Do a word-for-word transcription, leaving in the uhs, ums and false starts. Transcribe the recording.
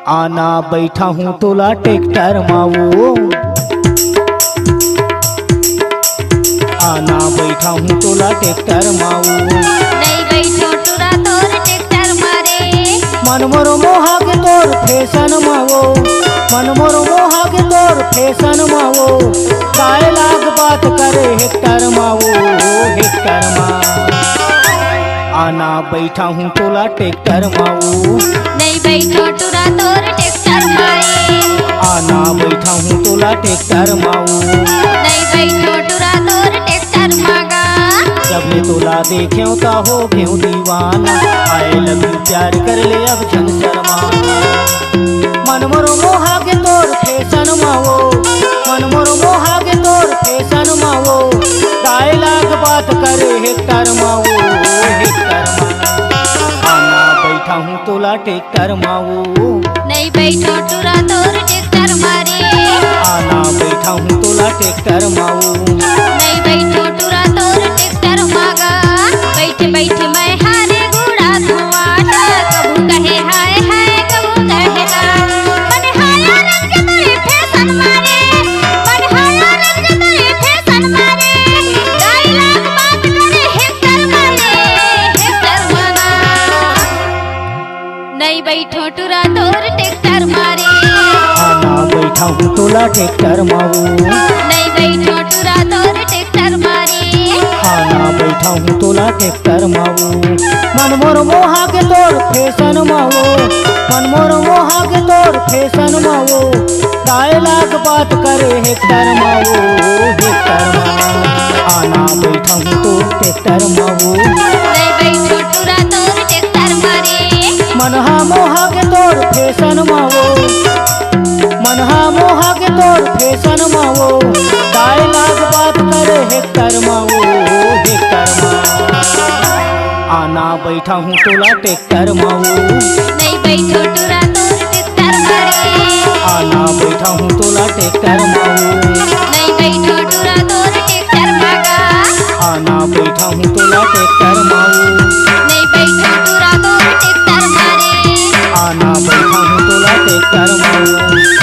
आना बइठाहूँ तोला ट्रैक्टर मा वो। आना बइठाहूँ तोला ट्रैक्टर मा वो। नइ बइठों टुरा तोर ट्रैक्टर मा रे। मन मोर मोहा गे तोर फैशन मा वो। मन मोर मोहा गे तोर फैशन मा वो। काय लाग बात करे हेक्टर मा वो, हेक्टर मा। आना बइठाहूँ तोला ट्रैक्टर मा वो। नइ बइठों टुरा तोर ट्रैक्टर मा रे। आना बइठाहूँ तोला ट्रैक्टर मा वो। नइ बइठों टुरा तोर ट्रैक्टर मा गा। जब ले तोला देखेंव त हो गेंव दीवाना। I love you प्यार कर ले अब झन शर्मा। मन मोर मोहा गे तोर फैशन मा वो। मन मोर मोहा गे तोर फैशन मा वो। काय लाग बात करे हेक्टर मा वो, हेक्टर मा। आना बइठाहूँ तोला ट्रैक्टर मा वो। नइ बइठों टुरा तोर ट्रैक्टर मा रे। आना बइठाहूँ तोला ट्रैक्टर मा वो। नइ बइठों टुरा तोर ट्रैक्टर मा गा। बइठ बइठ मैं हारे गुड़ा धुआटा। कभू कहे हाय हाय, कभू कहे गा। मन हाया रंग तोरे फैशन मा रे। मन हाया रंग तोरे फैशन मा रे। काय लाग बात करे हेक्टर मा रे, हेक्टर मा गा। नइ बइठों टुरा तोर ट्रैक्टर मा रे। आना बइठाहूँ तोला ट्रैक्टर मा वो। नइ बइठों टुरा तोर ट्रैक्टर मा रे। आना बइठाहूँ तोला ट्रैक्टर मा वो। मन मोर मोहा गे तोर फैशन मा वो। मन मोर मोहा गे तोर फैशन मा वो। काय लाग बात करे हेक्टर मा वो, हेक्टर मा। आना बइठाहूँ तोर ट्रैक्टर मा वो। नइ बइठों टुरा तोर ट्रैक्टर मा रे। मन हा मोहा गे तोर फैशन मा वो। मन हा मोहा गे तोर फैशन मा वो। काय लाग बात करे हेक्टर मा वो, हेक्टर मा। आना बइठाहूँ तोला ट्रैक्टर मा वो। नइ बइठों टुरा तोर ट्रैक्टर मा रे। आना बइठाहूँ तोला ट्रैक्टर मा वो। नइ बइठों टुरा तोर ट्रैक्टर मा गा। आना बइठाहूँ तोला ट्रैक्टर मा वो। नइ बइठों टुरा तोर ट्रैक्टर मा रे। आना बइठाहूँ तोला ट्रैक्टर मा वो।